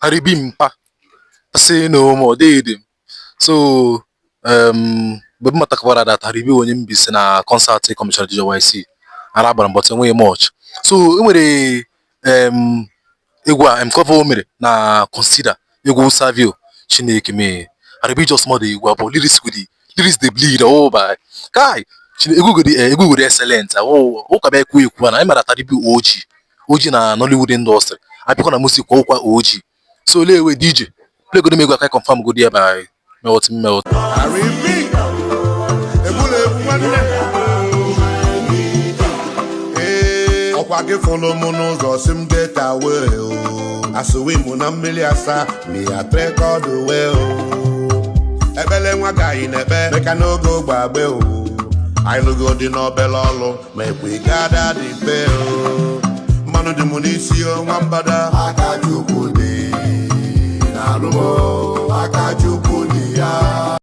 Harry B mpa say no more deede m. So mgbe m matakwara that Harry B onye Mbaise na concert Commissioner JYC ara agbara m, but enweghị much. So e nwere egwu a cover o mere na Consider, egwu Savio. Chineke mee, Harry B just mọdụ egwu abụọ, lyrics go dey, lyrics dey bleed. Oh by kai, egwu go dey, egwu go dey excellent. Oh, ụka bịa ekwu ekwu na anyị mara Harry B OG OG na Nollywood industry, abịakwa na music kwa ụkwa OG. So lewe DJ play go egwu aka confirm go there by melt melt. Harry B, egbula egbu nwanne. Ee, ọkwa gị fụlụ m n'ụzọ si m get away o, asụwi mụ na mmiri asa mi ya trek all the way o. Ekpele nwa ka anyị na-ekpe meka n'oge ogbe o, anyị lụgo dị n'obele ọlụ ma ekwe gada dị pe o, mmanụ dị m n'isi o, nwambada. Aka Chukwu dị n'alụ m, aka Chukwu dị ya.